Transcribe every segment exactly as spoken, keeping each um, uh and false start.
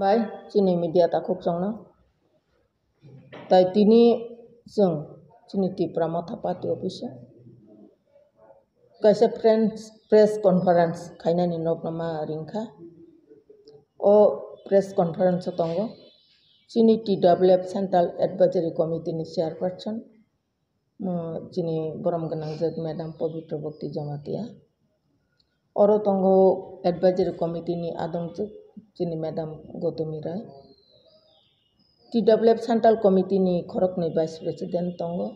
Bai chini media takhuk chwngno. Tai tini chwng chini Tipra Motha Party office o kaisa press, press conference khainani nokno ma ringkha. O press conference o tongo chini T W F Central Advisory Committee ni chairperson, mm, chini borom gwnangjak Madam Pabitra Bhakti Jamatia. Oro tongo advisory committee ni adongjak chini Madam Gotomi Rai. T W F Central Committee ni khoroknwi vice president tongo.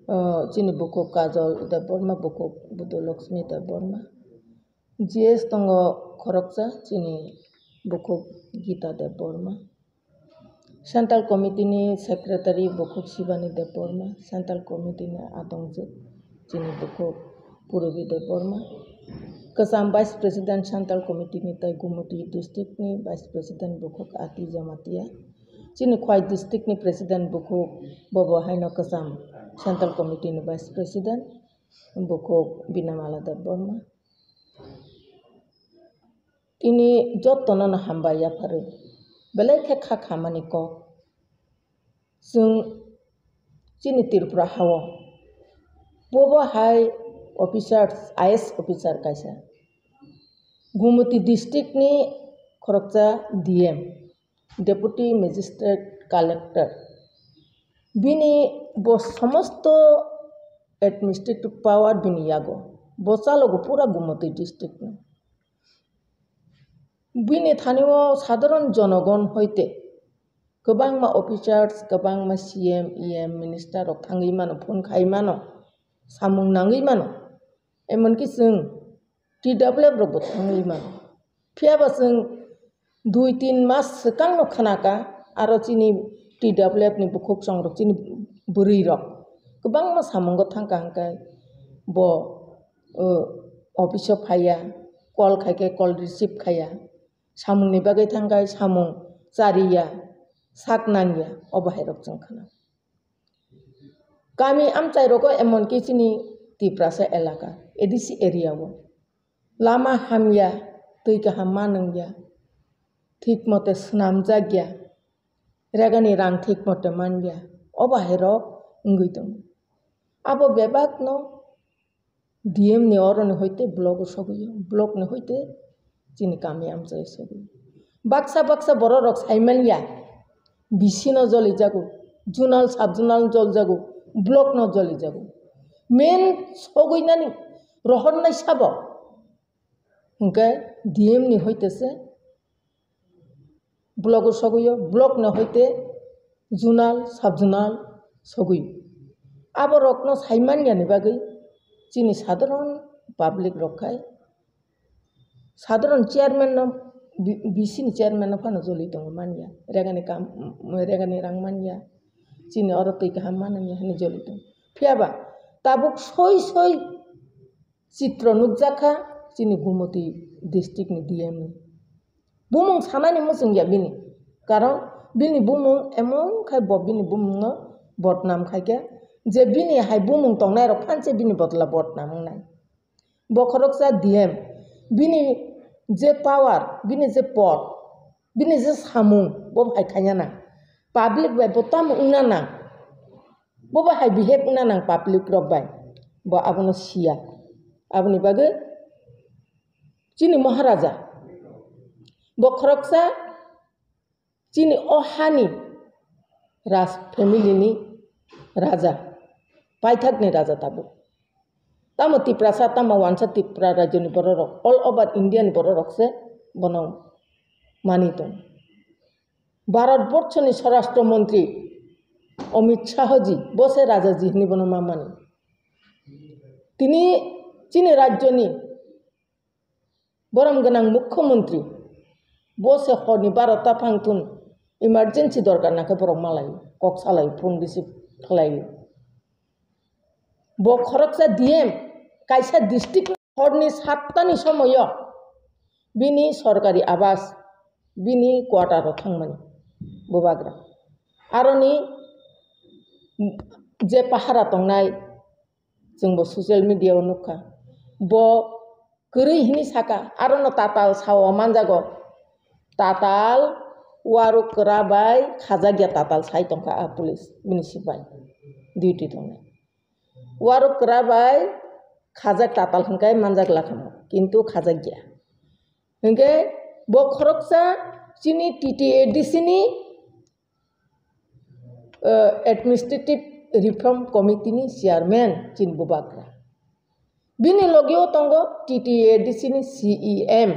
O, chini bukhuk Kajol Debbarma, bukhuk Budolakshmi Debbarma. G S tongo khoroksa chini bukhuk Gita Debbarma. Central Committee ni Secretary bukhuk Shivani Debbarma, Central Committee ni adongjak chini bukhuk Purbi Debbarma. Kwcham Vice President Central Committee ni tai Gumoti District ni Vice President bukhuk Ati Jamatia. Chini Khwai District ni President bukhuk bobo haino kwcham Central Committee ni Vice President bukhuk Binamala Debbarma. Tini jotono no hambai yapharwi belai khe kha khamani kok. Chwng chini Tripura hao bobo hai officers, I A S officer kaisa Gumoti district ni khoroksa D M, Deputy Magistrate Collector. Bini bo somosto administrative power bini yago. Bo chalogo pura Gumoti district no. Bini thani o sadharon jonogon hoite kwbangma officers, kwbangma C M, E M, minister rok thangwi mano, phone khai mano, samung nangwi mano. Emonki chwng T W F rok bo thangwi mano. Phiya ba chwng dui tin mas swkang no khna kha, aro chini T W F ni bukhuk chwng rok, chini bwrwi rok kwbangma samungo thang kha, hwnkhe bo, o, office o phaiya, call khai khe call receive khaiya, samung ni bagwi thang kha samung chariya, sak nangya, obo hai rok chwng khna. Kami amchai rogo emonki chini Tiprasa elaka, A D C area o lama hamya, twi kaham ma nungya, thik mote swnamjakya, regani rang thik mote manya, obo hai rok wngwi tongo. Abo bebak no D M ni oroni hoite block o sogwi, block ni hoite chini kami amchai sogwi. Baksa baksa borok rok sai manya, V C no joli jago, zonal, sub zonal joli jago, block no joli jago. Main sogwi nani rohor nai sabo hwnkhe D M ni hoite se block o sogwi o, block no hoite zonal, sub zonal sogwi o. Abo rok no sai manya ni bagwi chini sadharon public rok khai Sadharon chairman no, B-, B C ni chairman no phano joli tongo manya. Regani kam, regani rang manya. Chini oro twi kaham mananya hwnwi joli tongo. Phiya ba tabuk soi soi chitro nukjakha chini Gumoti district ni D M ni. Bumung sanani muchung ya bini. Karon bini bumung emon khai bo bini bumung no bodnam khai khe je bini hai bumung tongnai rok phanse bini bodla bodnam wngnai. Bo khoroksa D M, bini je power, bini je pod, bini je samung, bo hai khaina nang. Public bai bo tamo wngna nang. Bo bo hai behave wngna nang public rok bai. Bo abono siya. Aboni bagwi chini Maharaja. Bo khoroksa Chini o hani raj family ni raja, paithak ni raja tabuk. Tamo Tiprasa, tamo wansa Tripura rajyo ni borok rok, all over India ni borok rok se bono mani tong. Bharat borso ni Swarashtra Mantri Amit Shah ji, bo se raja ji hwnwi bono ma mani. Tini chini rajyo ni Borom gwnang mukhyamantri, bo se horni barota phang thun emergency dorkar nangkhe borok malai, kok salai, phone receive khlai. Bo khoroksa D M kaisa district horni satta ni somoyo bini sorkari abas, bini quarter o thangmani bubagra. Aroni je pahara tongnai, Chwngbo social media o nukha. Bo kwrwi hwnwi saka, arono tatal sao manjago. Tatal warok kwra bai khajak ya, tatal sai tongkha a police bini sipai duty tongnai. Warok kwra bai khajak tatal hwnkhe manjak lakhamo, kintu khajak ya. Hwnkhe bo khoroksa chini T T A D C ni eh, Administrative Reform Committee ni chairman chini bubagra. Bini logio tongo T T A D C ni C E M,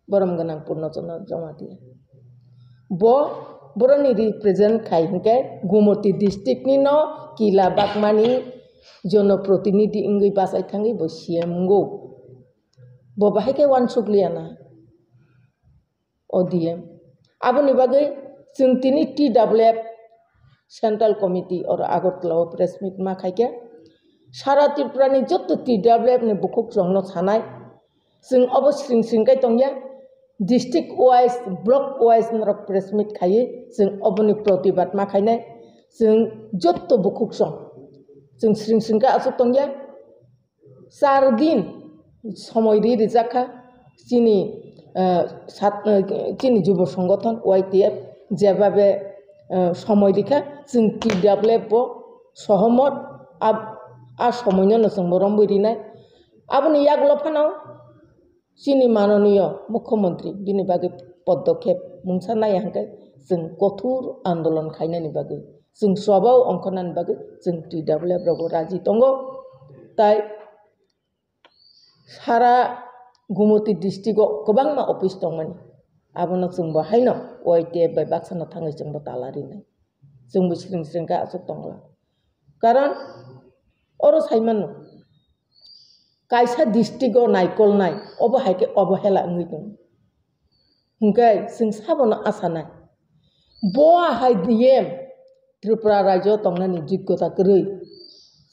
borom gwnang Purno Chandra Jamatia. Bo, boroni represent khai hwnkhe Gumoti district ni no Kila Bagmani jonoprotinidhi wngwi bachai thangwi bo C M wngo. Bo bahai khe uansuk liya na. O D M. Aboni bagwi chwng tini T W F Central Committee oro Agartala o press meet ma khaikha. Sara Tripura ni jotto T W F ni bukhuk chwng no sanai. Chwng obo sring sring kai tongya. District wise, block wise norok press meet khaiwi chwng oboni protibad ma khainai. Chwng jotto bukhuk chwng. Chwng sring sring kai aswk tongya. Char din somoi ri rijak kha chini, eh, sat-, eh, chini jubo songothon Y T F jebabe, eh, somoi rikha, chwng T W F bo sohomot, ab-, a somoino no chwng bo romwi rinai. Aboni yagulo phano chini manoniyo mukhyamantri bini bagwi podokhep mungsa naiya hwnkhe chwng kothor andolon khainani bagwi, chwng chobao ongkhornani bagwi chwng T W F rogo raji tongo. Tai sara Gumoti district o kwbangma office tongmani, abono chwngbo haino Y T F bai baksano thangwi chwngbo tala rinai, chwngbo sring sring khe aswk tongla. Karon oro saimano, kaisa district o naikolnai, obo hai khe obohela wngwi tongo. Hwnkhe chwng sabono asanai, bo hai D M Tripura rajyo tongnani joggota kwrwi,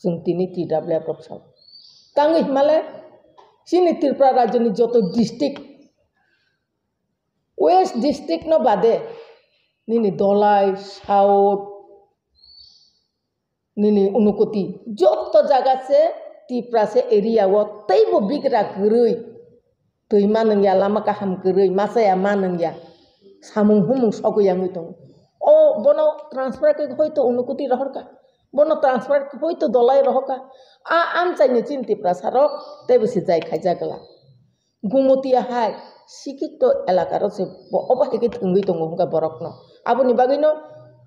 chwng tini T W F rok sao. Tangwi himale chini Tripura rajyoni joto district, West district no bade, nini Dhalai, South, nini Unakoti, joto jaga se Tiprasa area o teibo bigra kwrwi, twi manwngya, lama kaham kwrwi, machaya manwngya, samung humung sogwi yangwi tongo. O bono transfer khe hoito Unakoti rohorkha, bono transfer khe hoito Dhalai rohorkha. A amchaini chini Tiprasa rok teibo se jai khaijak glak. Gumutia hai sikito elaka rok se bo obo hai khe thwngwi tongo hwnkha borokno. Aboni bagwino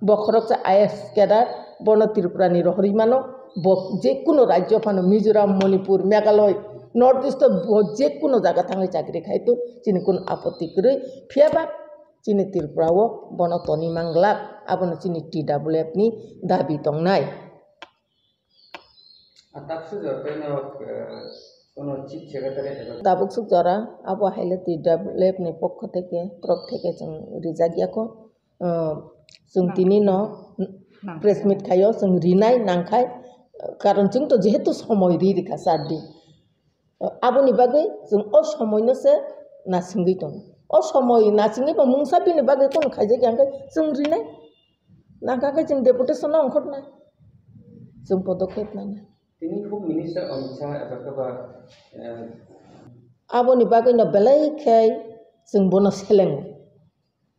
bo khoroksa I A S cadre, bono Tripura ni rohorwi mano, bo jekunu rajyo phano Mizoram, Manipur, Meghalaya, North East o bo jekunu jaga thangwi chakri khai tong, chini kunu apotti kwrwi. Phiya ba chini Tripura o bono toni manglak, abono chini T W F ni dabi tongnai. Ah, tabuk suk jora tei no, eh, kono chief secretary eba tabuk suk jora abo haile T W F ni pokho theke, borok theke chwng rijak ya kho. Eh, chwng tini no press meet khaio, chwng rinai nangkhai, karon chwng to jehetu somoi ri rikha char din. Eh, aboni bagwi chwng o somoi no se nasingwi tongo. O somoi nasingwi bo mungsa bini bagwi kono khaijak ya hwnkhe chwng rinai. Nangkha khe chwng deputation no ongkhornai, chwng podokhep nanai. Tini Home Minister Amit Shah eba khe ba, eh, aboni bagwi no belai khe chwng bono selengo.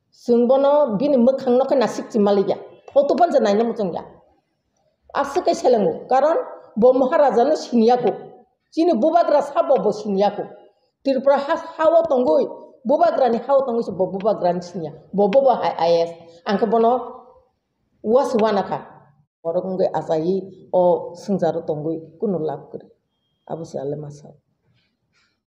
Chwng bono bini mwkhang no khe nasik chimaliya. Photo phano je naina muchungya. Aswk khe selengo. Karon bo Maharaja no siniya kho. Chini bubagra sabo bo siniya kho. Tripura ha, ha-o tongwi, bubagrani ha-o tongwi se bo bubagrani siniya. Bo, bo, bo hai I A S. Ang khe bono was wana kha. Borok wngwi achaiwi o swngjaro tongwi kunu lab kwrwi. Abo se ale masa.